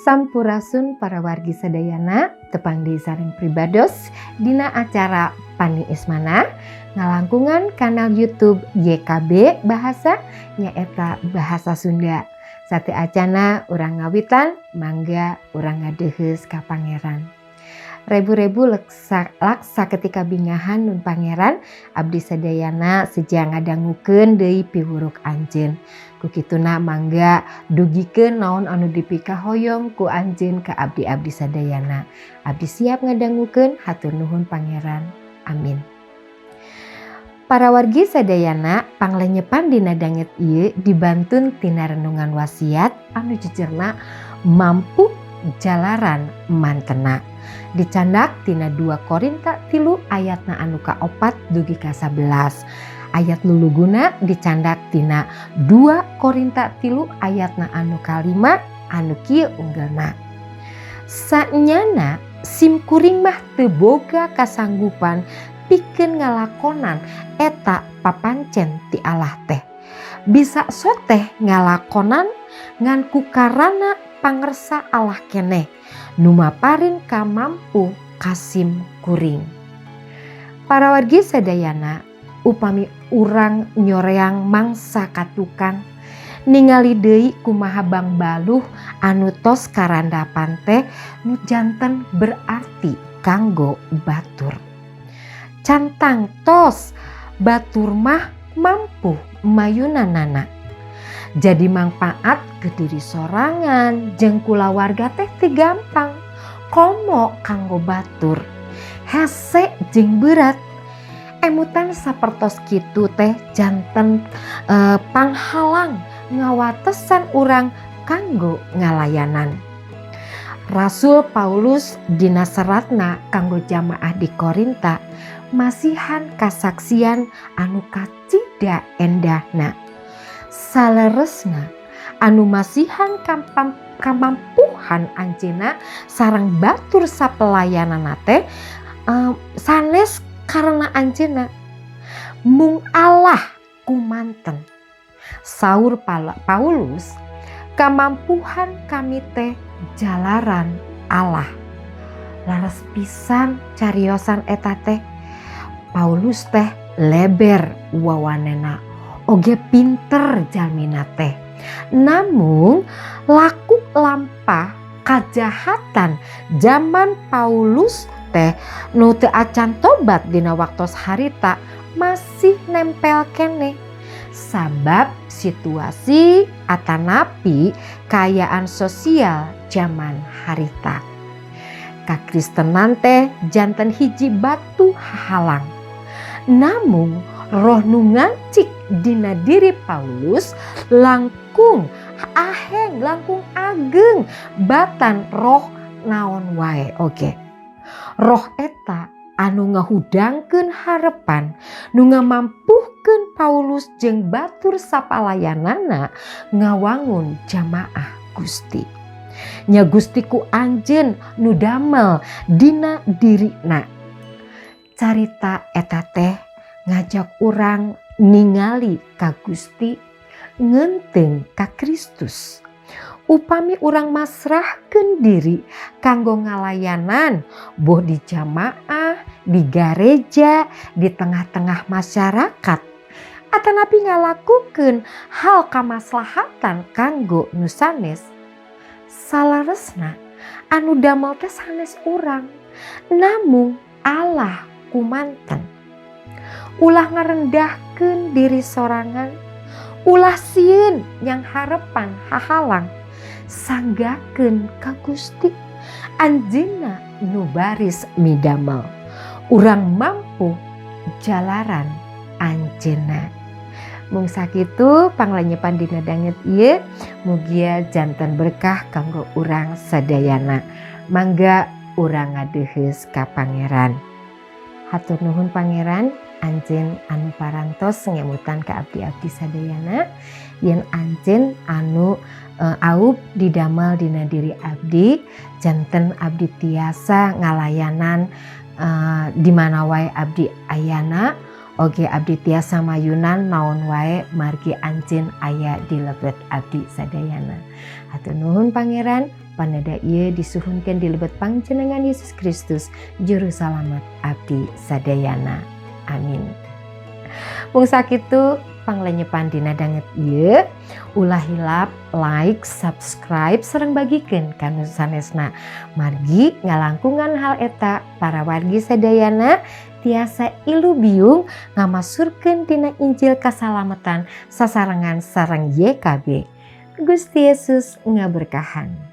Sampurasun para wargi sadayana, tepang deui sareng pribados dina acara Paniis Manah ngalangkungan kanal YouTube YKB Bahasa, nyaeta Bahasa Sunda. Sateuacana urang ngawitan, mangga urang ngadeuheus ka Pangeran. Rebu-rebu leksa, laksa ketika bingahan nun Pangeran, abdi sadayana seja ngadangukeun deui piwuruk anjeun. Ku kituna mangga dugikeun naon anu dipikahoyong ku anjeun ka abdi-abdi sadayana. Abdi siap ngadangukeun, hatur nuhun, Pangeran. Amin. Para wargi sadayana, panglenyepan dina danget ieu dibantun tina renungan wasiat anu jejerna "Mampu Jalaran Mantena", dicandak tina 2 Korinta 3 ayatna anu kaopat dugi ka 11. Ayat luluguna dicandak tina 2 Korinta 3 ayatna anu kalima anu kieu unggelna: "Sanyana sim kuring mah teu boga kasanggupan pikeun ngalakonan eta papancen ti Allah teh. Bisa soteh ngalakonan, ngan kukarana pangersa Allah keneh nu maparin kamampu ka sim kuring." Para wargi sadayana, upami urang nyoreang mangsa ka tukang, ningali deui kumaha bangbaluh anu tos karandapan teh nu janten berarti kanggo batur. Can tangtos batur mah mampu mayunanana. Jadi mangpaat ke diri sorangan jeung kulawarga teh teu gampang. Komo kanggo batur. Hese jeung berat. Emutan sapertos kitu teh janten panghalang ngawatesan urang kanggo ngalayanan. Rasul Paulus dina seratna kanggo jamaah di Korinta masihan kasaksian anu kacida endahna. Saleresna anu masihan kamampuhan anjeunna sareng batur sapelayananna teh sanes karena anjeunna, mung Allah kumanten. Saur Paulus, "Kamampuhan kami teh jalaran Allah." Laras pisan cariosan eta teh. Paulus teh leber wawanena, oge pinter jalmina teh. Namung laku lampah kajahatan zaman Paulus teh nu teu acan tobat dina waktos harita masih nempel keneh. Sabab situasi atanapi kaayaan sosial zaman harita. Kakristenan teh janten hiji batu hahalang. Namung roh nu ngancik dina diri Paulus langkung aheng, langkung ageng batan roh naon wae oge. Roh eta anu ngahudangkeun harepan nu ngamampuhkeun Paulus jeung batur sapalayanana ngawangun jamaah Gusti. Nya Gusti, ku anjeun nu damel dina dirina. Carita eta teh ngajak urang ningali ka Gusti, ngenteng ka Kristus. Upami urang masrahkeun diri kanggo ngalayanan, boh di jamaah, di gareja, di tengah-tengah masyarakat, atanapi ngalakukeun hal kamaslahatan kanggo nu sanes. Saleresna anu damel teh sanes urang, namung Allah kumanten. Ulah ngarendahkeun diri sorangan, ulah sieun yang harepan hahalang, sanggakeun ka Gusti. Anjeunna nu baris midamel. Urang mampu jalaran anjeunna. Mung sakitu panglenyepan dina danget ieu, mugia janten berkah kanggo urang sadayana. Mangga urang ngadeuheus ka Pangeran. Hatur nuhun, Pangeran, anjeun anu parantos ngemutan ka abdi-abdi sadayana yen anjeun anu aub didamel dina diri abdi, janten abdi tiasa ngalayanan di mana wae abdi ayana, oge abdi tiasa mayunan naon wae margi anjeun aya di lebet abdi sadayana. Hatur nuhun, Pangeran. Panada ieu disuhunkeun di lebet pangjenengan Yesus Kristus, Juru Salamet abdi sadayana. Amin. Mung sakitu panglenyepan dina danget ieu. Ulah hilap like, subscribe, sareng bagikeun ka nu sanesna. Margi ngalangkungan hal eta, para wargi sadayana tiasa ilubiung ngamasurkeun dina Injil kasalamatan sasarengan sareng YKB. Gusti Yesus ngaberkahan.